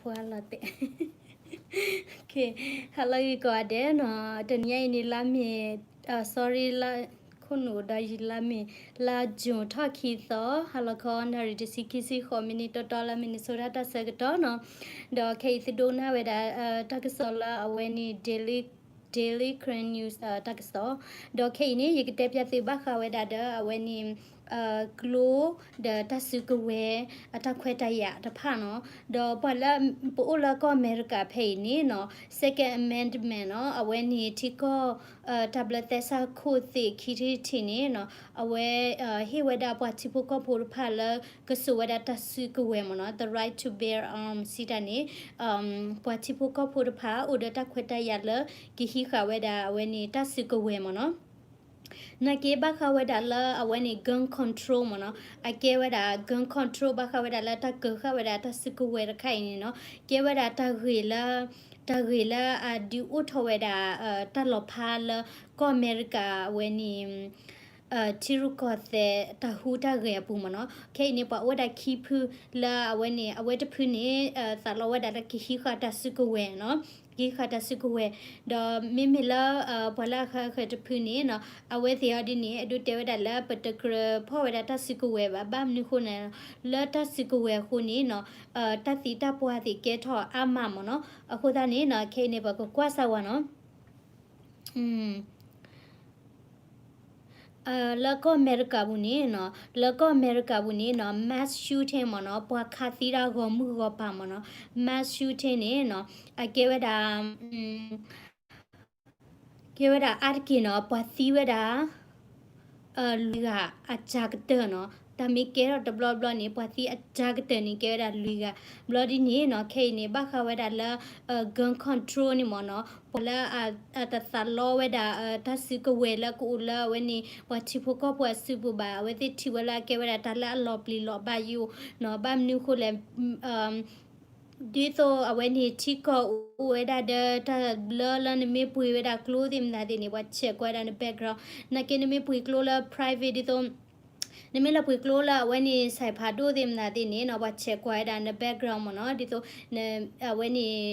ဖိအလီၤတဲာ် ဟါလၢဂ့ၤကိးဂၤဒဲးနီၤ, တနံၤအံၤန့ၣ်လါမ့ၤ, sorry, လါ, ခိၣ်နူာ်ဒီးယံၤလါမ့ၤ, လါ June ထီၣ်ခံသီ, ဟါလီၤခီနၣ်ရံၣ်တဆံခံဆံဃိးမံးနံးတီတီလၢ Minnesota တၢ်ဆၢကတီၢ်နီၤ, ဒီးခဲအံၤသုဒိကနၣ်ဝဲဒၣ် တၢ်ကစီၣ်လၢအဝဲန့ၣ် Daily, Daily Karen News တၢ်ကစီၣ်, ဒီးခဲအံၤန့ၣ် ယကတဲပျးသုဘၣ်ဃးဝဲဒၣ်ဒီးအဝဲန့ၣ် ကျိ ဒီးတၢ်စုကဝဲၤ အတၢ်ခွဲးတၢ်ယာ်တဖၣ်နီၤ, ဒီးပှၤလၢပအိၣ်လၢကီၢ်အမဲရကၤဖဲအံၤန့ၣ်နီၤ Second Amendment နီၤ, အဝဲန့ၣ်ထံကီၢ် တၢ်ဘျၢသဲစးခိၣ်သ့ၣ်ခံထံၣ်တထံၣ်န့ၣ်နီၤ, အဝဲ ဟ့ၣ်ဝဲဒၣ်ပှၤထံဖိကီၢ်ဖိတဖၣ်လၢ ကစိာ်ဝဲဒၣ်တၢ်စုကဝဲၤမ့ၢ်နီၤ, the right to bear arms စံးတၢ်န့ၣ် ပှၤထံဖိကီၢ်ဖိတဖၣ် အိၣ်ဒီးတၢ်ခွဲးတၢ်ယာ်လၢ ကဟံးဃာ်ဝဲဒၣ်အဝဲန့ၣ်တၢ်စုကဝဲၤမ့ၢ်နီၤ. နာ်က့ဘၣ်ဃးဝဲဒၣ်လၢအဝဲန့ၣ် gun control မ့ၢ်နီၤ, အကဲဝဲဒၣ် gun control ဘၣ်ဃးဝဲဒၣ်လၢတၢ်ကၢၤဃာ်ဝဲဒၣ်တၢ်စုကဝဲၤတခါအံၤန့ၣ်နီၤ, ကဲဝဲဒၣ်တၢ်ဂ့ၢ်လၢ, တၢ်ဂ့ၢ်လၢအဒုးအိၣ်ထီၣ်ဝဲဒၣ် တၢ်လီၤဖးလၢကီၢ်အမဲရကၤအဝဲန့ၣ် ထံရူၢ်ကီၢ်သဲးတၢ်ဟူးတၢ်ဂဲၤအပူၤမ့ၢ်နီၤ, ခဲအံၤန့ၣ် ပှၤအိၣ်ဝဲဒၣ်ခံဖုလၢအဝဲန့ၣ် အဝဲတဖုန့ၣ် သးလီဝဲဒၣ်လၢကဟံးဃာ်တၢ်စုကဝဲၤနီၤ, ကဟံးဃာ်တၢ်စုကဝဲၤ, ဒီးမ့မ့ၢ်လၢ ပှၤလၢအဃၢအဃၢၤတဖုန့ၣ်နီၤ, အဝဲသ့ၣ်အီၤဒ်န့ၣ် အဒိတဲဝဲဒၣ်လၢပတကြၢးဖီၣ်ဝဲဒၣ်တၢ်စုကဝဲၤဘၣ်, ဘၣ်မနုၤအဃိန့ၣ် လၢတၢ်စုကဝဲၤအဃိန့ၣ်နီၤ, တၢ်သံတၢ်ပှၢ်သ့ၣ်ကဲထီၣ်အါမးမ့ၢ်နီၤ, အဃိသတးန့ၣ်နီၤ ခဲအံၤန့ၣ် ပကကွၢ်စၢ်ဝဲနီၤ လၢကီၢ်အမဲရကၤပူၤန့ၣ်နီၤ, လၢကီၢ်အမဲရကၤပူၤန့ၣ်နီၤ mass shooting မ့ၢ်နီၤ, ပှၤခးသံတၢ်ဂီၤမုၢ်ဂီၤပၤမ့ၢ်နီၤ, mass shooting န့ၣ်နီၤ, အကဲဝဲဒၣ် ကဲဝဲဒၣ်အါတက့ၢ်နီၤ ပှၤသံဝဲဒၣ် လွံၢ်ဂၤအစှၤကတၢၢ်နီၤ, တၢ်မ့ၢ်ကဲထီၣ်တဘျီဘျီန့ၣ် ပှၤသံအစှၤကတၢၢ်န့ၣ် ကဲဝဲဒၣ်လွံၢ်ဂၤ, ဘျီဒ်န့ၣ်နီၤ ခဲအံၤန့ၣ် ဘၣ်ဃးဝဲဒၣ်လၢ gun control န့ၣ်မ့ၢ်နီၤ, ပှၤလၢအတသးလီဝဲဒၣ် တၢ်စုကဝဲၤလၢကအိၣ်လၢအဝဲန့ၣ် ပှၤထံဖိကီၢ်ဖိအစုပူၤဘၣ်, အဝဲသ့ၣ်ထံၣ်ဝဲလၢအကဲဝဲဒၣ်တၢ်လၢအလီၤပျံၤလီၤဘၣ်ယိၣ်နီၤ, ဘၣ်မနုၤအဃိလဲၣ် ဒ်သိးအဝဲန့ၣ်ထံကီၢ်အိၣ်ဝဲဒၣ်ဒီးတၢ်ဘျၢလၢနမ့ၢ်ပှ့ၤဝဲဒၣ်ကျိသ့ၣ်မတၤသ့ၣ်န့ၣ် ပှၤဆဲးကွၢ်ဝဲဒၣ်န background, နာ်က့နမ့ၢ်ပှ့ၤကျိလၢ private ဒ်သိး နမ့ၢ်လၢပှ့ၤကျိလၢအဝဲန့ၣ် စဲးဖးဒိၣ်သ့ၣ်မတၤသ့ၣ်န့ၣ်နီၤ ပှၤဆဲးကွၢ်ဝဲဒၣ်န background မ့ၢ်နီၤ, ဒ်သိး အဝဲန့ၣ်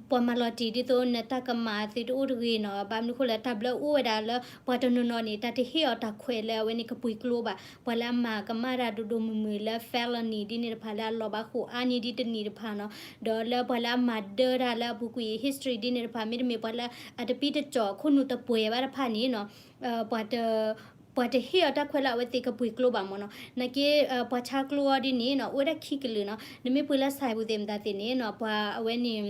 ပှၤမၤလီၤတံၢ်ဒ်သိးနတၢ်ကမၣ်သုတအိၣ်တဂ့ၤနီၤ, ဘၣ်မနုၤအဃိလဲၣ် တၢ်ဘျၢအိၣ်ဝဲဒၣ်လၢ ပှၤတနီၤနီၤန့ၣ် တၢ်တဟ့ၣ်အီၤတၢ်ခွဲးလၢအဝဲန့ၣ်ကပှ့ၤကျိဘၣ်, ပှၤလၢအမၤကမၣ်တၢ်ဒိၣ်ဒိၣ်မုၢ်မုၢ်လၢ felony ဒ်န့ၣ်တဖၣ်လၢအလီၤဘၣ်ဃိးအါနံၣ်ဒ်တနံၣ်တဖၣ်နီၤ, ဒီးလၢပှၤလၢအမၤဒၢတၢ်လၢအပူၤကွံာ် history ဒ်န့ၣ်တဖၣ် မ့တမ့ၢ်ပှၤလၢအတပံတကၠီၣ်ခိၣ်နူာ်တပှဲၤဘၣ်တဖၣ်န့ၣ်နီၤ ပှၤတဟ့ၣ်အီၤတၢ်ခွဲးလၢအဝဲသ့ၣ်ကပှ့ၤကျိဘၣ်မ့ၢ်နီၤ, နာ်က့ ပှၤဆါကျိအီၤဒ်န့ၣ်နီၤ အိၣ်ဝဲဒၣ်ခံကလုာ်နီၤ, နမ့ၢ်ပှ့ၤလၢစဲးပူၤသ့ၣ်မတၤသ့ၣ်န့ၣ်နီၤ ပှၤအဝဲန့ၣ်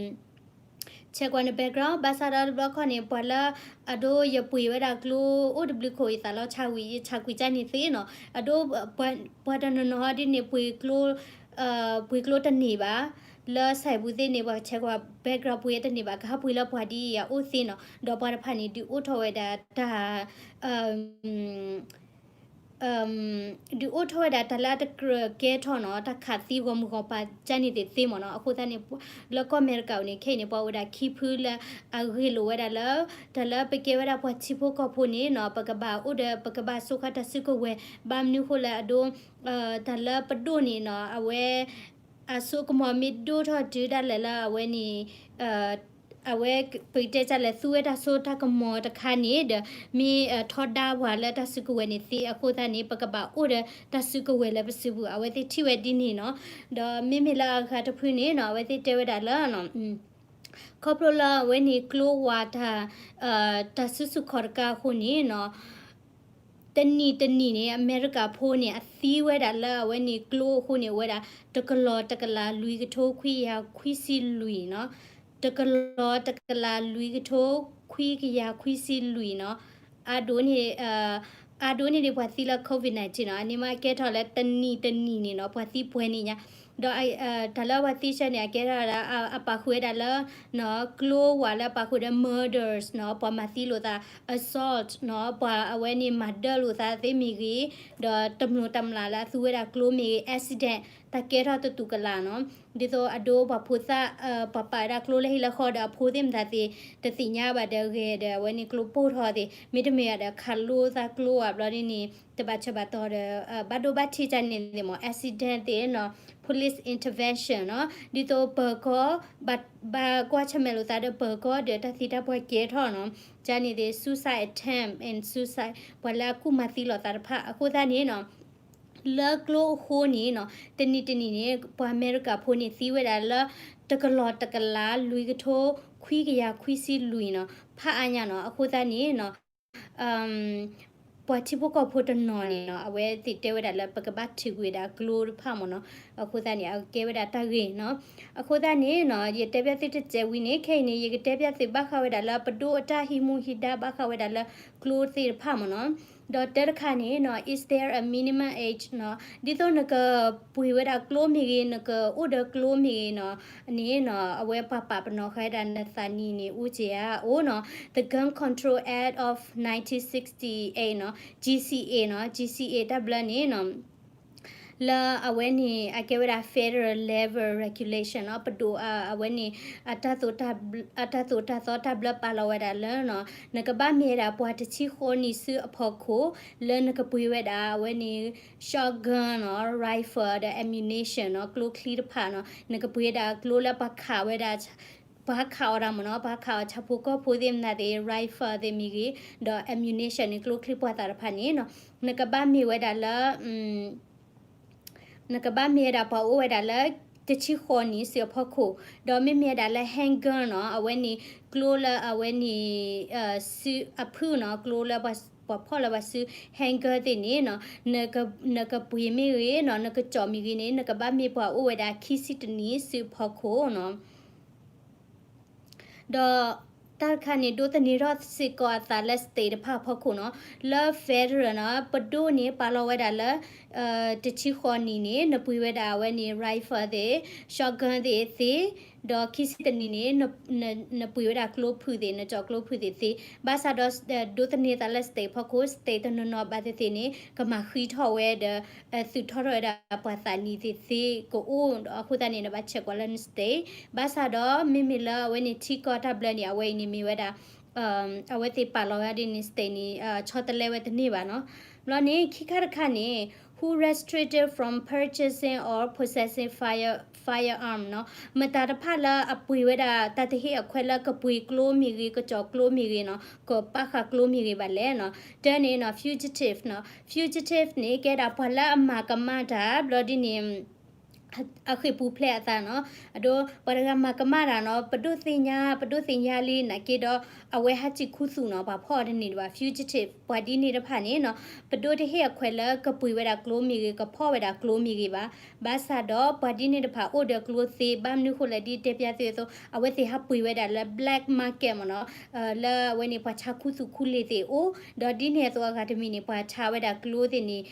ဆဲးကွၢ်န background ဘၣ်ဆၣ်ဒီးတဘျီခီန့ၣ် ပှၤလၢအဒိယပှ့ၤဝဲဒၣ်ကျိအိၣ်တဘျုးခိၣ် ယသးလီဆါဝံၤ ယဆါကွံာ်ကၢ်န့ၣ်သ့နီၤ, အဒိ ပှၤတနီၤနီၤဟီဒ်န့ၣ် ပှ့ၤကျိ ပှ့ၤကျိတန့ၢ်ဘၣ်, လၢစဲးပူၤသ့ၣ်န့ၣ် ပှၤဆဲးကွၢ် background ပှ့ၤတန့ၢ်ဘၣ် ကဟးပှ့ၤလၢပှၤဒ်အံၤအအိၣ်သ့နီၤ, ဒီးပှၤတဖၣ်န့ၣ် ဒုးအိၣ်ထီၣ်ဝဲဒၣ်တၢ် ဒုးအိၣ်ထီၣ်ဝဲဒၣ်တၢ်လၢအတကြၢးကဲထီၣ်နီၤ တၢ်ခးသံဂီၤမုၢ်ဂီၤပၤကၢ်န့ၣ်သ့ၣ်သ့မ့ၢ်နီၤ, အဃိသတးန့ၣ် လၢကီၢ်အမဲရကၤအံၤန့ၣ် ခဲအံၤန့ၣ် ပှၤအိၣ်ဝဲဒၣ်ခံဖုလၢအဂ့ၢ်လိာ်ဝဲဒၣ်လၢ တၢ်လၢပကဲဝဲဒၣ်ပှၤထံဖိကီၢ်ဖိန့ၣ်နီၤ ပကဘၣ်အိၣ်ဒီး ပကဘၣ်စိာ်ဃာ်တၢ်စုကဝဲၤ ဘၣ်မနုၤအဃိလၢအဒိ တၢ်လၢပဒိၣ်န့ၣ်နီၤ အဝဲ အစိကမီၤမ့ၢ်ဒိၣ်ထီၣ်တုၤဒၣ်လဲာ်လၢအဝဲန့ၣ် အဝဲ ပကတဲတၢ်လဲၣ် သူဝဲတၢ်စိတၢ်ကမီၤတခါန့ၣ်ဒီး မ့ၢ်ထီဒါပှၤလၢတၢ်စုကဝဲၤန့ၣ်သ့အဃိသတးန့ၣ် ပကဘၣ်အိၣ်ဒီးတၢ်စုကဝဲၤလၢပစုပူၤ အဝဲသ့ၣ်ထံၣ်ဝဲဒ်န့ၣ်နီၤ, ဒီးမ့မ့ၢ်လၢအဂၤတဖုန့ၣ်နီၤ အဝဲသ့ၣ်တဲဝဲဒၣ်လၢ ခီဖျိလၢအဝဲန့ၣ်ကျိဝၤတၢ် တၢ်စုဆူၣ်ခီၣ်တကးအဃိန့ၣ်နီၤ တနံၣ်တနံၣ်န့ၣ် အမဲရကၤဖိန့ၣ် အသံဝဲဒၣ်လၢအဝဲန့ၣ်ကျိအဃိန့ၣ် အိၣ်ဝဲဒၣ် တကလီၤတကလးလွံၢ်ကထိခွံကယၤခွံဆံလွံၢ်နီၤ, တကလီၤတကလးလွံၢ်ကထိခွံကယၤခွံဆံလွံၢ်နီၤ, အါဒိၣ်န့ၣ် အါဒိၣ်န့ၢ်ဒံးပှၤသံလၢ COVID nineteen နီၤ, အန့ၣ်မ့ၢ်အကဲထီၣ်လၢတနံၣ်တနံၣ်န့ၣ်နီၤ ပှၤသံပှဲၤန့ၣ်ညါ, ဒီး တၢ်လၢပှၤသံဆၢန့ၣ် အကဲထီၣ်ဒၣ် အပာ်ဃုာ်ဝဲဒၣ်လၢ ကျိဝၤလၢအပာ်ဃုာ်ဒီး murders နီၤ, ပှၤမၤသံလိာ်သး assault နီၤ, ပှၤအဝဲန့ၣ်မၤဒၢလိာ်သးသ့မ့ၢ်ဂ့ၤ, ဒီးတမျိာ်တမျာ်လၢအသူဝဲဒၣ်ကျိမ့ၢ်ဂ့ၤ accident တၢ်ကဲထီၣ်တတူၢ်ကလာ်နီၤ, ဒ်သိးအဒိပှၤဖိသၣ် ပှၤပာ်ဝဲဒၣ်ကျိလၢဟံၣ်လၢဃီဒီးအဖိသ့ၣ်မတၤသ့ၣ် တသ့ၣ်ညါဘၣ်ဒီးဂဲၤဒီးအဝဲန့ၣ်ကျိပိၢ်ထီၣ်သ့ၣ် မ့တမ့ၢ်ဒီးခးလိသးကျိဧါဘျီဒ်န့ၣ် တဘၣ်ဆၢဘၣ်တီၤဒီး ဘၣ်ဒိဘၣ်ထံးကၢ်န့ၣ်သ့ၣ်မး accident သ့ၣ်နီၤ, police intervention နီၤ, ဒ်သိးပၢၤကီၢ် ဘၣ်ကွၢ်ဆၢၣ်မဲာ်လိာ်သးဒီးပၢၤကီၢ်ဒီးတၢ်သံတၢ်ပှၢ်ကဲထီၣ်နီၤ, ကန့ၣ်သ့ၣ် suicide attempt and suicide ပှၤလၢအကူၣ်မၤသံလိာ်သးတဖၣ် အဃိသတးန့ၣ်နီၤ လၢကျိအဃိန့ၣ်နီၤ တနံၤတနံၤန့ၣ် ပှၤအမဲရကၤဖိန့ၣ်သံဝဲဒၣ်လၢ တကလီၤတကလး လွံၢ်ကထိခွံကယၤခွံဆံလွံၢ်နီၤ ဖးအါညါနီၤ, အဃိသတးန့ၣ်နီၤ ပှၤထံဖိကီၢ်ဖိတနီၤန့ၣ်နီၤ အဝဲသ့ၣ်တဲဝဲဒၣ်လၢပကဘၣ်ထုးကွံာ်ဝဲဒၣ်ကျိတဖၣ်မ့ၢ်နီၤ, အဃိသတးန့ၣ် အကဲဝဲဒၣ်တၢ်ဂ့ၢ်နီၤ, အဃိသတးန့ၣ်နီၤ ယတဲဘၣ်သုတစဲးဝံၤန့ၣ် ခဲအံၤန့ၣ် ယကတဲဘၣ်သုဘၣ်ဃးဝဲဒၣ်လၢပဒိၣ်အတၢ်ဟံးမူဟံးဒါဘၣ်ဃးဝဲဒၣ်လၢကျိသ့ၣ်တဖၣ်မ့ၢ်နီၤ, ဒီးတၢ်တခါန့ၣ်နီၤ is there a minimum age နီၤ, ဒ်သိးနကပှ့ၤဝဲဒၣ်ကျိမ့ၢ်ဂ့ၤ နကအိၣ်ဒီးကျိမ့ၢ်ဂ့ၤနီၤ န့ၣ်နီၤ အဝဲပှၤပာ်ပနီၣ်ဃာ်ဝဲဒၣ်နသးနံၣ်န့ၣ် အိၣ်က့ၤဧါ အိၣ်နီၤ, the Gun Control Act of nineteen sixty-eight နီၤ G C A နီၤ G C A တၢ်ဘျၢန့ၣ်နီၤ လၢအဝဲန့ၣ် အကဲဝဲဒၣ် federal level regulation နီၤ ပဒိၣ်အဝဲန့ၣ် အတၢ်သိၣ်တၢ်သီတၢ်ဘျၢပာ်လီၤဝဲဒၣ်လၢနီၤ နကဘၣ်မ့ၢ်ဝဲဒၣ်ပှၤတဆံဃိးနံၣ်ဆူအဖီခိၣ် လၢနကပှ့ၤဝဲဒၣ်အဝဲန့ၣ် shotgun နီၤ rifle ဒီး ammunition နီၤ ကျိချံတဖၣ်နီၤ နကပှ့ၤဝဲဒၣ်ကျိလၢပှၤခးဝဲဒၣ် ပှၤခးအီၤဒၣ်မ့ၢ်နီၤ ပှၤခးအီၤဆၣ်ဖိကီၢ်ဖိသ့ၣ်မနုၤသ့ၣ် rifle သ့ၣ်မ့ၢ်ဂ့ၤ ဒီး ammunition န့ၣ် ကျိချံပှၤသးတဖၣ်န့ၣ်နီၤ နကဘၣ်မ့ၢ်ဝဲဒၣ်လၢ နကဘၣ်မ့ၢ်ဝဲဒၣ်ပှၤအိၣ်ဝဲဒၣ်လၢ တဆံဃိးနံၣ်ဆူအဖီခိၣ်, ဒီးမ့မ့ၢ်ဝဲဒၣ်လၢ handgun နီၤ အဝဲန့ၣ် ကျိလၢအဝဲန့ၣ် စုအဖုၣ်နီၤ ကျိလၢပှၤ ပှၤဖီၣ်လၢပှၤစု handgun သ့ၣ်န့ၣ်နီၤ နကပှ့ၤမ့ၢ်ဂ့ၤနီၤ နကကၠီၣ်မ့ၢ်ဂ့ၤန့ၣ် နကဘၣ်မ့ၢ်ပှၤအိၣ်ဝဲဒၣ်ခံဆံတနံၣ်ဆူအဖီခိၣ်နီၤ ဒီးတၢ်တခါန့ၣ် ဒိးသန့ၤထီၣ်စ့ၢ်ကီးအသးလၢ state တဖၣ်အဖီခိၣ်နီၤ, လၢ federal နီၤ ပဒိၣ်န့ၣ် ပာ်လီၤဝဲဒၣ်လၢ တဆံဃိးနံၣ်န့ၣ် နပှ့ၤဝဲဒၣ်အဝဲန့ၣ် rifle သ့ၣ်, shotgun သ့ၣ်သ့, ဒီးခံဆံတနံၣ်န့ၣ် နပှ့ၤဝဲဒၣ်ကျိဖုၣ်သ့ၣ်, နကၠီၣ်ကျိဖုၣ်သ့ၣ်သ့, ဘၣ်ဆၣ်ဒီး ဒိးသန့ၤသးလၢ state ဖီခိၣ်, state တနီၤနီၤဘၣ်သ့ၣ်သ့ၣ်န့ၣ် ကမၤဃံထီၣ်ဝဲဒီး သုးထီၣ်ထီၣ်ဝဲဒၣ်ပှၤသးနံၣ်သ့ၣ်သ့ကအိၣ်, အဃိသတးန့ၣ် နဘၣ်ဆဲးကွၢ်လၢန state, ဘၣ်ဆၣ်ဒီး မ့မ့ၢ်လၢအဝဲန့ၣ် ထံကီၢ်တၢ်ဘျၢန့ၣ် အဝဲအံၤန့ၣ်မ့ၢ်ဝဲဒၣ် အဝဲသ့ၣ်ပာ်လီၤဝဲဒ်န့ၣ် state န့ၣ် ဆီတလဲဝဲတန့ၢ်ဘၣ်နီၤ. ဘျီန့ၣ် ခံခါတခါန့ၣ် who restricted from purchasing or possessing fire, firearm နီၤ, မတၤတဖၣ်လၢအပှ့ၤဝဲဒၣ် တၢ်တဟ့ၣ်အခွဲးလၢကပှ့ၤကျိမ့ၢ်ဂ့ၤ, ကကၠီၣ်ကျိမ့ၢ်ဂ့ၤနီၤ, ကပာ်ဃာ်ကျိမ့ၢ်ဂ့ၤဘၣ်လဲၣ်နီၤ. တၢန့ၣ်နီၤ fugitive နီၤ, fugitive န့ၣ် ကဲဒၣ်ပှၤလၢအမၤကမၣ်တၢ် ဘျီဒ်န့ၣ် အဃ့ၢ်ပူၤဖျဲးအသးနီၤ, အဒိ ပှၤတဂၤမၤကမၣ်တၢ်နီၤ, ပဒိၣ်သ့ၣ်ညါ, ပဒိၣ်သ့ၣ်ညါလံနာ်က့ဒီး အဝဲဟးစံၣ်ခူသူၣ်နီၤ, ပှၤဖီၣ်အီၤတန့ၢ်ဒံးဘၣ်, fugitive ပှၤဒ်န့ၣ်တဖၣ်န့ၣ်နီၤ, ပဒိၣ်တဟ့ၣ်အခွဲးလၢကပှ့ၤဝဲဒၣ်ကျိမ့ၢ်ဂ့ၤ, ကဖီၣ်ဝဲဒၣ်ကျိမ့ၢ်ဂ့ၤဘၣ်. ဘၣ်ဆၣ်ဒီးပှၤဒ်န့ၣ်တဖၣ်အိၣ်ဒီးကျိသ့, ဘၣ်မနုၤဃိလဲၣ် ဒ်တဲပျးသုအသိး အဝဲသ့ၣ်ဟးပှ့ၤဝဲဒၣ်လၢ black market မ့ၢ်နီၤ, လၢအဝဲန့ၣ် ပှၤဆါခူသူၣ်ခူလ့ၤသ့ၣ်အိၣ်, ဒီးဒ်န့ၣ်အသိးအဂၤတမံၤန့ၣ် ပှၤဆါဝဲဒၣ်ကျိသ့ၣ်န့ၣ်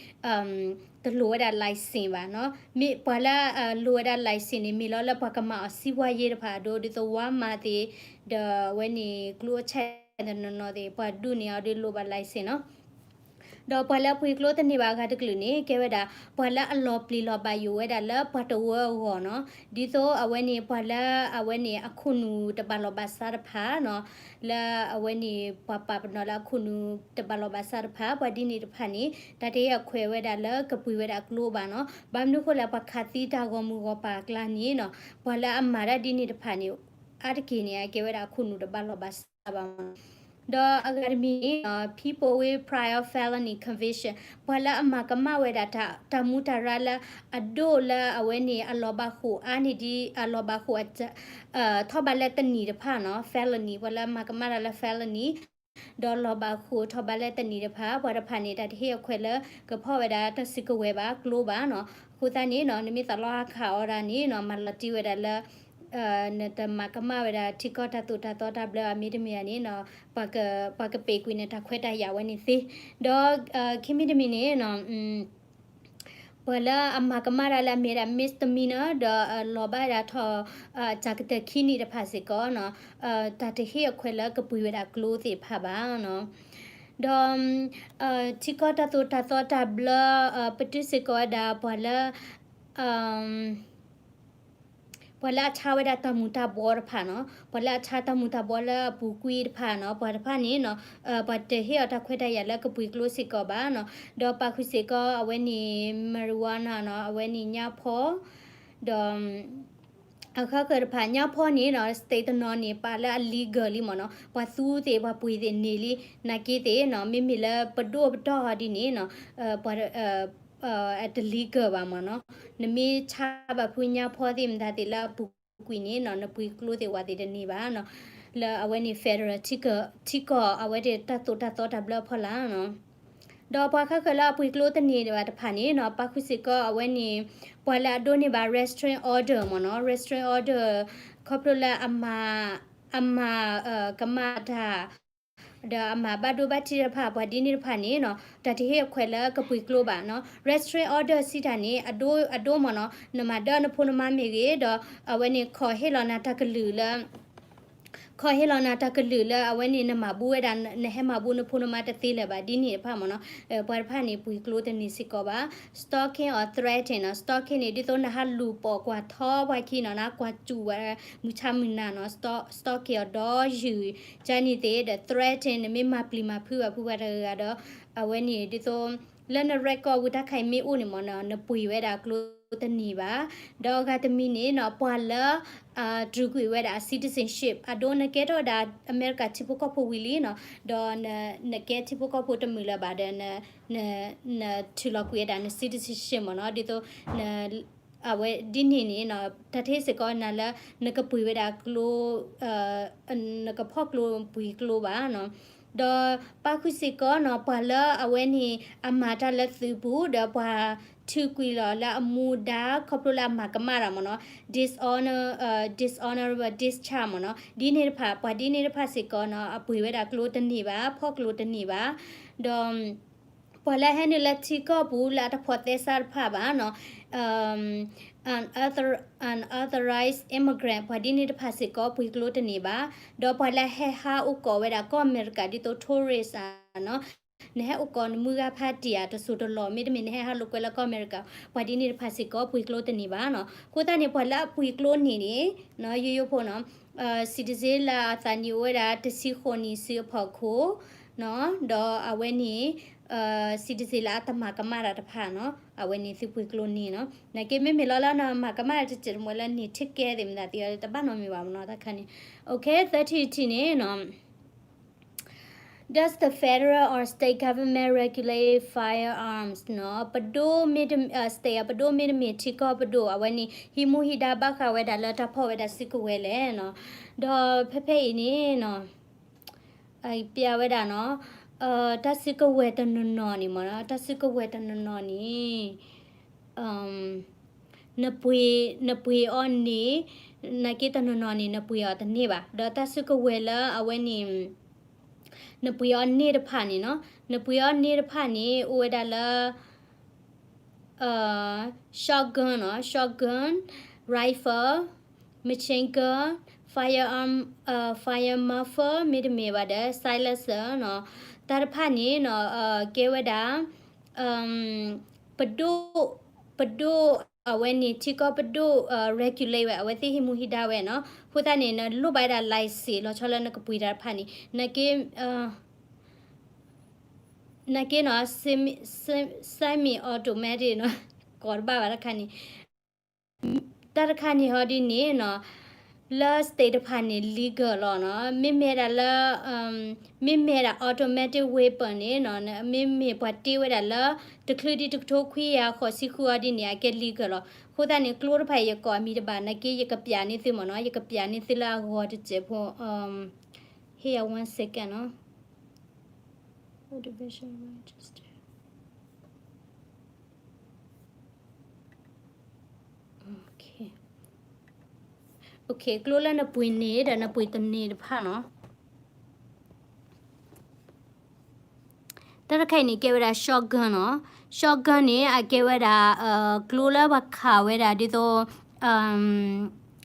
တလိၣ်ဝဲဒၣ် license ဘၣ်နီၤ. မ့ၢ်ပှၤလၢအလိၣ်ဝဲဒၣ် license န့ၣ် မ့ၢ်လီၤလၢပှၤကမၤအီၤ စံးဝါယ့ တဖၣ်အဒိ ဒ်သိး Walmart သ့ၣ်, ဒီးအဝဲန့ၣ် ကျိအဆဲးတနီၤနီၤသ့ၣ် ပှၤဒိးန့ၢ်အီၤဒီးလိၣ်ဘၣ် license နီၤ. ဒီးပှၤလၢအပှ့ၤကျိတန့ၢ်ဘၣ်အဂၤတကလုာ်န့ၣ် ကဲဝဲဒၣ် ပှၤလၢအလီၤပျံၤလီၤဘၣ်ယိၣ်ဝဲဒၣ်လၢပှၤတဝၢအဂီၢ်နီၤ. ဒ်သိးအဝဲန့ၣ် ပှၤလၢအဝဲန့ၣ် အခိၣ်နူာ်တဘၣ်လီၢ်ဘၣ်စးတဖၣ်နီၤ, လၢအဝဲန့ၣ် ပှၤပာ်ပနီၣ်လၢအခိၣ်နူာ်တဘၣ်လီၢ်ဘၣ်စးတဖၣ် ပှၤဒ်န့ၣ်တဖၣ်န့ၣ် တၢ်တဟ့ၣ်အခွဲးဝဲဒၣ်လၢကပှ့ၤဝဲဒၣ်ကျိဘၣ်နီၤ. ဘၣ်မနုၤဃိလဲၣ် ပှၤခးသံတၢ်ဂီၤမုၢ်ဂီၤပၤအကျါန့ၣ်နီၤ, ပှၤလၢအမၤတၢ်ဒ်န့ၣ်တဖၣ်န့ၣ် အါတက့ၢ်န့ၣ် အကဲဝဲဒၣ်အခိၣ်နူာ်တဘၣ်လီၢ်ဘၣ်စးဘၣ်မး. ဒီးအဂၤတမံၤန့ၣ်နီၤ people with prior felony conviction ပှၤလၢအမၤကမၣ်ဝဲဒၣ်တၢ်မူးတၢ်ရၢလၢအဒိၣ်လၢအဝဲန့ၣ် အလီၤဘၣ်ဃိာ်အါန့ၢ်ဒံး အလီၤဘၣ်ဃိာ် ထီၣ်ဘးလၢတနံၣ်တဖၣ်နီၤ felony ပှၤလၢအမၤကမၣ်တၢ်လၢ felony ဒီးလီၤဘၣ်ဃိာ်ထီၣ်ဘးလၢတနံၣ်တဖၣ် ပှၤတဖၣ်န့ၣ် တၢ်တဟ့ၣ်အခွဲးလၢကဖီၣ်ဝဲဒၣ်တၢ်စုကဝဲၤဘၣ် ကျိဘၣ်နီၤ. အဃိသတးန့ၣ်နီၤ နမ့ၢ်သးလီဟးခးအီၤဒၣ်န့ၣ်နီၤ မၤလီၤတံၢ်ဝဲဒၣ်လၢ နတမၤကမၣ်ဝဲဒၣ်ထံကီၢ်တၢ်သိၣ်တၢ်သီတၢ်ဘျၢအမ့တမ့ၢ်ဧါန့ၣ်နီၤ ပှၤကပာ်ကွံာ်နတၢ်ခွဲးတၢ်ယာ်ဝဲန့ၣ်သ့. ဒီးခံမံၤတမံၤန့ၣ်နီၤ ပှၤလၢအမၤကမၣ်တၢ်လၢအမ့ၢ်ဝဲဒၣ် misdemeanor ဒီးလီၤဘၣ်ဝဲဒၣ်ထီၣ် တၢ်ကတၢၢ်ခံနံၣ်တဖၣ်စ့ၢ်ကီးနီၤ တၢ်တဟ့ၣ်အခွဲးလၢကပှ့ၤဝဲဒၣ်ကျိသ့ၣ်တဖၣ်ဘၣ်နီၤ. ဒီး ထံကီၢ်တၢ်သိၣ်တၢ်သီတၢ်ဘျၢ ပတုာ်စ့ၢ်ကီးဝဲဒၣ်ပှၤလၢ ပှၤလၢအဆါဝဲဒၣ်တၢ်မူၤတၢ်ဘှီတဖၣ်နီၤ ပှၤလၢအဆါတၢ်မူၤတၢ်ဘှီလၢအပူၤကွံာ်တဖၣ်နီၤ ပှၤတဖၣ်န့ၣ်နီၤ ပှၤတဟ့ၣ်အီၤတၢ်ခွဲးတၢ်ယာ်လၢကပှ့ၤကျိစ့ၢ်ကီးဘၣ်နီၤ ဒီးပာ်ဃုာ်စ့ၢ်ကီးအဝဲန့ၣ် marijuana နီၤ အဝဲန့ၣ်ညၣ်ဖီ ဒီး အဃၣ်ဃၢၤတဖၣ်ညါဖီန့ၣ်နီၤ state တနီၤန့ၣ် ပာ်လၢအ legal လံမ့ၢ်နီၤ, ပှၤသူသ့ၣ် ပှၤပှ့ၤသ့ၣ်န့ၢ်လံ, နာ်က့သ့ၣ်နီၤ မ့မ့ၢ်လၢပဒိၣ်ပတီၢ်ဟီဒ်န့ၣ်နီၤ ပှၤ အတ legal ဘၣ်မ့ၢ်နီၤ, နမ့ၢ်ဆါဘၣ်ဖုညါဖီသ့ၣ်မတၤသ့ၣ်လၢအပူၤကွံာ်န့ၣ်နီၤ နပှ့ၤကျိသ့ၣ်ဝဲသ့ၣ်တန့ၢ်ဘၣ်နီၤ, လၢအဝဲန့ၣ် federal ထံကီၢ် ထံကီၢ်အဝဲသ့ၣ်တၢ်သိၣ်တၢ်သီတၢ်ဘျၢအဖီလာ်နီၤ. ဒီးပှၤဃၣ်ဃၢၤလၢအပှ့ၤကျိတန့ၢ်ဘၣ်တဖၣ်န့ၣ်နီၤ ပာ်ဃုာ်စ့ၢ်ကီးအဝဲန့ၣ် ပှၤလၢအဒိးန့ၢ်ဘၣ် restraining order မ့ၢ်နီၤ, restraining order ခီဖျိလၢအမၤ အမၤ ကမၣ်တၢ် ဒီးအမၤဘၣ်ဒိဘၣ်ထံးတဖၣ် ပှၤဒ်န့ၣ်တဖၣ်န့ၣ်နီၤ တၢ်တဟ့ၣ်အခွဲးလၢကပှ့ၤကျိဘၣ်နီၤ, restraining order စံးတၢ်န့ၣ် အဒိ အဒိမ့ၢ်နီၤ နမၤဒၢနဖိနမါမ့ၢ်ဂ့ၤ ဒီးအဝဲန့ၣ် ခီၣ်ဟ့ၣ်လီၤနၤတၢ်ကလုၢ်လၢ ခီၣ်ဟ့ၣ်လီၤနၤတၢ်ကလုၢ်လၢအဝဲန့ၣ် နမၤဘူဝဲဒၣ် နဟဲမၤဘူနဖိနမါတသ့လၢၤဘၣ် ဒ်န့ၣ်တဖၣ်မ့ၢ်နီၤ, ပှၤတဖၣ်န့ၣ် ပှ့ၤကျိတန့ၢ်စ့ၢ်ကီးဘၣ်. Stalking or threaten နီၤ, stalking န့ၣ် ဒ်သိးနဟးလူၤပိာ်ကွၢ်ထီပှၤခံနီၤ နဟးကွၢ်စူၣ်ဝဲ မုၢ်ဆါမုၢ်နၤနီၤ, stalk စတီၣ်က့ၤအီၤဒီးယုၢ် ကန့ၣ်သ့ၣ် ဒီး threaten နမ့ၢ်မၤပျံၤမၤဖုးဘၣ်ဖုပှၤတဂၤဒီး အဝဲန့ၣ်ဒ်သိး လၢန record ဝံၤတၢ်ခါအံၤမ့ၢ်အိၣ်န့ၣ်မ့ၢ်နီၤ နပှ့ၤဝဲဒၣ်ကျိတန့ၢ်ဘၣ်. ဒီးအဂၤတမံၤန့ၣ်နီၤ ပှၤလၢ တြူာ်ကွံာ်ဝဲဒၣ် citizenship အဒိနကဲထီၣ်ဝဲဒၣ်အမဲရကၤထံဖိကီၢ်ဖိဝံၤလံနီၤ, ဒီးနကဲထံဖိကီၢ်ဖိတမုာ်လၢၤဘၣ်ဒီး နထုးလီၤကွံာ်ဝဲဒၣ်န citizenship မ့ၢ်နီၤ, ဒ်သိး အဝဲဒ်န့ၣ်န့ၣ်နီၤ တၢ်တဟ့ၣ်စ့ၢ်ကီးနၤလၢ နကပှ့ၤဝဲဒၣ်ကျိ နကဖီၣ်ကျိပှ့ၤကျိဘၣ်နီၤ. ဒီးပာ်ဃုာ်စ့ၢ်ကီးနီၤ ပှၤလၢအဝဲန့ၣ် အမၤတၢ်လၢသုးပူၤ ဒီးပှၤထုးကွံာ်လီၤလၢအမူဒါ ခီဖျိလၢအမၤကမၣ်တၢ်မ့ၢ်နီၤ, dishonor dishonorable discharge မ့ၢ်နီၤ, ဒ်န့ၣ်တဖၣ် ပှၤဒ်န့ၣ်တဖၣ်စ့ၢ်ကီးနီၤ အပှ့ၤဝဲဒၣ်ကျိတန့ၢ်ဘၣ် ဖီၣ်ကျိတန့ၢ်ဘၣ်. ဒီး ပှၤလၢဟဲနုာ်လၢထံကီၢ်ပူၤလၢအတဖိးသဲစးတဖၣ်ဘၣ်နီၤ, unauthorized immigrant ပှၤဒ်န့ၣ်တဖၣ်စ့ၢ်ကီး ပှ့ၤကျိတန့ၢ်ဘၣ်. ဒီးပှၤလၢဟဲဟးအိၣ်ကိးဝဲဒၣ်ကီၢ်အမဲရကၤဒ်သိး tourist နီၤ, နဟဲအိၣ်ကိးနမုၢ်ဂၤဖးတံၢ်ဧါ တစိၢ်တလီၢ် မ့တမ့ၢ်နဟဲဟးလိာ်ကွဲလၢကီၢ်အမဲရကၤ ပှၤဒ်န့ၣ်တဖၣ်စ့ၢ်ကီး ပှ့ၤကျိတန့ၢ်ဘၣ်နီၤ. အဃိသတးန့ၣ် ပှၤလၢအပှ့ၤကျိန့ၢ်န့ၣ် ယိယိဖိနီၤ citizen လၢအသးနံၣ်အိၣ်ဝဲဒၣ်တဆံဃိးနံၣ်ဆူအဖီခိၣ်နီၤ, ဒီးအဝဲန့ၣ် citizen လၢအတမၤကမၣ်တၢ်တဖၣ်နီၤ အဝဲန့ၣ်သုပှ့ၤကျိန့ၢ်နီၤ. နာ်က့မ့မ့ၢ်လီၤလၢနမၤကမၣ်တစဲးတမှဲလၢန့ၣ် ထိကဲသ့ၣ်မတၤသ့ၣ်အီၤ တဘၣ်နီတမံၤဘၣ်မ့ၢ်နီၤ တၢ်ခါန့ၣ်. Okay, thirty-two န့ၣ်နီၤ Does the federal or state government regulate firearms နီၤ, ပဒိၣ်မ့တမ့ၢ် state ပဒိၣ်မ့တမ့ၢ်ထံကီၢ်ပဒိၣ် အဝဲန့ၣ် ဟံးမူဟံးဒါဘၣ်ဃးဝဲဒၣ်လၢတၢ်ဖီၣ်ဝဲဒၣ်စုကဝဲၤလဲၣ်နီၤ. ဒီးဖဲဖဲအံၤန့ၣ်နီၤ ပျးဝဲဒၣ်နီၤ တၢ်စုကဝဲၤတနီၤနီၤန့ၣ်မ့ၢ်နီၤ တၢ်စုကဝဲၤတနီၤနီၤန့ၣ် နပှ့ၤ နပှ့ၤအီၤန့ၢ် နာ်က့တနီၤနီၤန့ၣ် နပှ့ၤအီၤတန့ၢ်ဘၣ်. ဒီးတၢ်စုကဝဲၤလၢအဝဲန့ၣ် နပှ့ၤအီၤန့ၢ်တဖၣ်န့ၣ်နီၤ နပှ့ၤအီၤန့ၢ်တဖၣ်န့ၣ် အိၣ်ဝဲဒၣ်လၢ shotgun နီၤ shotgun, rifle, machine gun, firearm, fire muzzle မ့တမ့ၢ်ဘၣ်ဒီး silencer နီၤ တၢ်တဖၣ်န့ၣ်နီၤ ကဲဝဲဒၣ် ပဒိၣ် ပဒိၣ် အဝဲန့ၣ်ထံကီၢ်ပဒိၣ် regulate ဝဲ အဝဲသ့ၣ်ဟံးမူဟံးဒါဝဲနီၤ. အဃိသတးန့ၣ် နလိၣ်ဘၣ်ဝဲဒၣ် license လီၤဆီလၢနကပှ့ၤတၢ်တဖၣ်န့ၣ် နာ်က့ နာ်က့နီၤ semi automatic နီၤ ကိးတဘၣ်ဘၣ်တၢ်တခါန့ၣ် တၢ်တခါန့ၣ်ဟီဒ်န့ၣ်နီၤ လၢ state တဖၣ်န့ၣ် legal လီၤနီၤ. မ့မ့ၢ်ဒၣ်လၢ မ့မ့ၢ်ဒၣ် automatic weapon န့ၣ်နီၤ မ့မ့ၢ်ပှၤတ့ဝဲဒၣ်လၢ တချုးဒံးတကထိခွံကယၤဃိးဆံဃုအီၤဒ်န့ၣ် အကဲ legal လီၤ. အဃိသတးန့ၣ် ကျိတဖၣ်အံၤယကိးအမံၤတဘၣ် နာ်က့ယကပျးန့ၢ်သုမ့ၢ်နီၤ ယကပျးန့ၢ်သုလၢအဂီၤတစဲးဖိ ဟ့ၣ်ယၤ one second နီၤ Motivation register. Okay. Okay, ကျိလၢနပှ့ၤန့ၢ်ဒီးနပှ့ၤတန့ၢ်တဖၣ်နီၤ. တၢ်တခါအံၤန့ၣ် ကဲဝဲဒၣ် shotgun နီၤ. Shotgun န့ၣ် အကဲဝဲဒၣ် ကျိလၢပှၤခးဝဲဒၣ်ဒ်သိး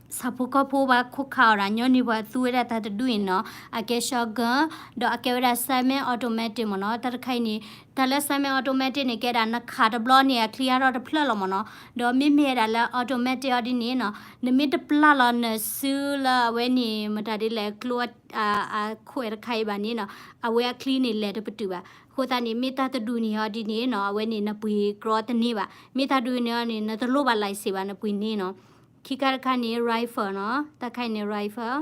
semi-automatic ဆၣ်ဖိကီၢ်ဖိဘၣ်ခိးခးအီၤဒီး ညီနုၢ်ပှၤသူဝဲဒၣ်တၢ်တဒူၣ်အံၤနီၤ, အကဲ shotgun ဒီးအကဲဝဲဒၣ် semi automatic မ့ၢ်နီၤ. တၢ်တခါအံၤန့ၣ် တၢ်လၢ semi automatic န့ၣ် ကဲဒၣ်နခးတဘျီန့ၣ် အချံအါထီၣ်တဖျၢၣ်လီၤမ့ၢ်နီၤ. ဒီးမ့မ့ၢ်ဝဲဒၣ်လၢ automatic အီၤဒ်န့ၣ်နီၤ, နမ့ၢ်တပျၢ်လီၤနစုလၢအဝဲန့ၣ် မတၤဒ်လဲၣ် ကျိ အခိၣ်အဲတခါအံၤဘၣ်န့ၣ်နီၤ, အဝဲအချံန့ၣ်လဲၤတပတုာ်ဘၣ်. အဃိသတးန့ၣ် မ့ၢ်တၢ်တဒူၣ်န့ၣ်အီၤဒ်န့ၣ်နီၤ, အဝဲန့ၣ်နပှ့ၤကြီတန့ၢ်ဘၣ်. မ့ၢ်တၢ်ဒူၣ်န့ၣ်အီၤန့ၣ် နတလိၣ်ဘၣ် license ဘၣ် နပှ့ၤန့ၢ်နီၤ. ခံခါတခါန့ၣ် rifle နီၤ, တၢ်ခါအံၤန့ၣ် rifle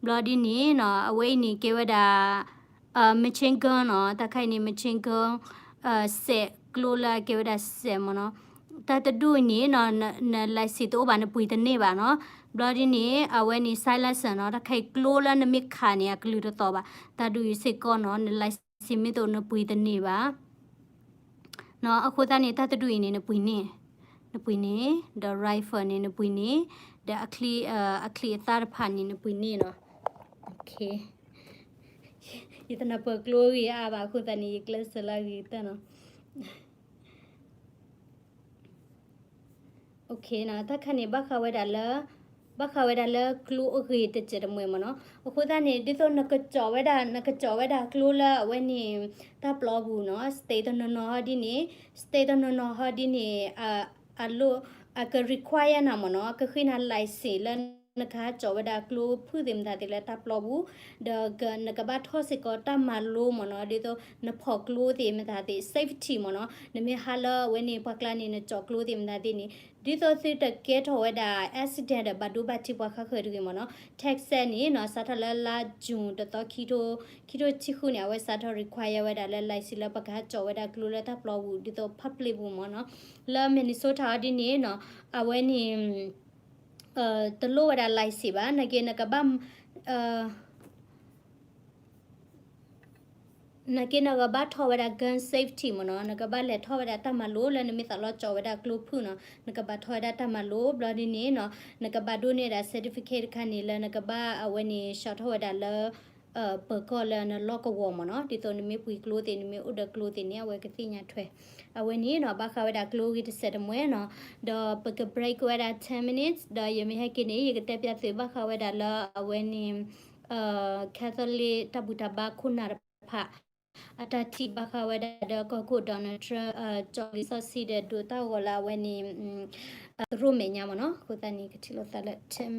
ဘျီဒ်န့ၣ်နီၤ, အဝဲအံၤန့ၣ်ကဲဝဲဒၣ် machine gun နီၤ, တၢ်ခါအံၤန့ၣ် machine gun စဲး ကျိလၢအကဲဝဲဒၣ်စဲးမ့ၢ်နီၤ. တၢ်တဒူၣ်အံၤန့ၣ်နီၤ, န license တအိၣ်ဘၣ် နပှ့ၤတန့ၢ်ဘၣ်နီၤ. ဘျီဒ်န့ၣ် အဝဲန့ၣ် silencer နီၤ, တၢ်ခါအံၤကျိလၢနမ့ၢ်ခးန့ၣ် အကလုၢ်တသီၣ်ဘၣ်. တၢ်ဒ်အံၤစ့ၢ်ကီးနီၤ, န license မ့ၢ်တအိၣ် နပှ့ၤတန့ၢ်ဘၣ်. နီၤ, အဃိသတးန့ၣ် တၢ်တဒူၣ်အံၤန့ၣ် နပှ့ၤန့ၢ်, နပှ့ၤန့ၢ်, ဒီး rifle န့ၣ် နပှ့ၤန့ၢ်, ဒီးအချံ, အချံအသၣ်တဖၣ်န့ၣ် နပှ့ၤန့ၢ်နီၤ. ယတနၢ်ပၢၢ်ကျိဂ့ၤအါဘၣ် အဃိသတးန့ၣ် ယကျဲးစၢးလၢအဂ့ၤကတၢၢ်နီၤ. တၢ်တခါန့ၣ် ဘၣ်ဃးဝဲဒၣ်လၢ, ဘၣ်ဃးဝဲဒၣ်လၢကျိအဂ့ၤတစဲးတမှဲၤမ့ၢ်နီၤ. အဃိသတးန့ၣ် ဒ်သိးနကကၠီၣ်ဝဲဒၣ်, နကကၠီၣ်ဝဲဒၣ်ကျိလၢအဝဲန့ၣ် တၢ်ပျီပူၤနီၤ, state တနီၤနီၤဟီဒ်န့ၣ်, state တနီၤနီၤဟီဒ်န့ၣ် အလိၣ်, အက require နၤမ့ၢ်နီၤ, အကဃ့နၤ license လၢနကဟးကၠီၣ်ဝဲဒၣ်ကျိဖုၣ်သ့ၣ်မတၤသ့ၣ်လၢတၢ်ပျီပူၤ, ဒီးနကဘၣ်ထီၣ်စ့ၢ်ကီးတၢ်မၤလိမ့ၢ်နီၤ, ဒ်သိးနဖီၣ်ကျိသ့ၣ်မတၤသ့ၣ် safety မ့ၢ်နီၤ, နမ့ၢ်ဟးလၢအဝဲန့ၣ် ပှၤကျါန့ၣ် နကၠီၣ်ကျိသ့ၣ်မတၤသ့ၣ်န့ၣ်, ဒ်သိးသုတကဲထီၣ်ဝဲဒၣ် accident ဒီးဘၣ်ဒိဘၣ်ထံးပှၤဃါဃၢၤတဂ့ၤမ့ၢ်နီၤ. Texas န့ၣ်နီၤ စးထီၣ်လၢလါ June တသီ ခံထိဆံဃုန့ၣ် အဝဲစးထီၣ် require ဝဲဒၣ်လၢ license လၢပကဟးကၠီၣ်ဝဲဒၣ်ကျိလၢတၢ်ပျီပူၤ ဒ်သိး public ပူၤမ့ၢ်နီၤ. လၢ Minnesota အီၤဒ်န့ၣ်နီၤ, အဝဲန့ၣ် တလိၣ်ဝဲဒၣ် license ဘၣ်, နာ်က့နကဘၣ်, နာ်က့နကဘၣ်ထီၣ်ဝဲဒၣ် gun safety မ့ၢ်နီၤ, နကဘၣ်လဲၤထီၣ်ဝဲဒၣ်တၢ်မၤလိလၢနမ့ၢ်သးလီၤကၠီၣ်ဝဲဒၣ်ကျိဖုၣ်နီၤ, နကဘၣ်ထီၣ်ဝဲဒၣ်တၢ်မၤလိ ဘျီဒ်န့ၣ်နီၤ, နကဘၣ်ဒိးန့ၢ်ဝဲဒၣ် certificate တခါန့ၣ် လၢနကဘၣ်အဝဲန့ၣ် ဆှီထီၣ်ဝဲဒၣ်လၢ ပၢၤကီၢ်လၢနလီၢ်ကဝီၤမ့ၢ်နီၤ, ဒ်သိးနမ့ၢ်ပှ့ၤကျိသ့ၣ် နမ့ၢ်အိၣ်ဒီးကျိသ့ၣ်န့ၣ် အဝဲကသ့ၣ်ညါထွဲ. အဝဲန့ၣ်နီၤ ဘၣ်ဃးဝဲဒၣ်ကျိဂ့ၤတစဲးတမှဲၤနီၤ, ဒီးပက break ဝဲဒၣ် ten minutes, ဒီးယမ့ၢ်ဟဲက့ၤန့ၣ် ယကတဲပျးသုးဘၣ်ဃးဝဲဒၣ်လၢအဝဲန့ၣ် Catholic တၢ်ဘူၣ်တၢ်ဘါခိၣ်နၢ်တဖၣ် အတၢ်ထံၣ်ဘၣ်ဃးဝဲဒၣ်ဒီးကီၢ်ခိၣ် Donald Trump ကၠီလံာ်စီဆှံဒီးဒိးတၢ်ဂီၤလၢအဝဲန့ၣ် သရိာ်မဲာ်ညါမ့ၢ်နီၤ, အဃိသတးန့ၣ် ကထံၣ်လိာ်သးလၢ ten minutes.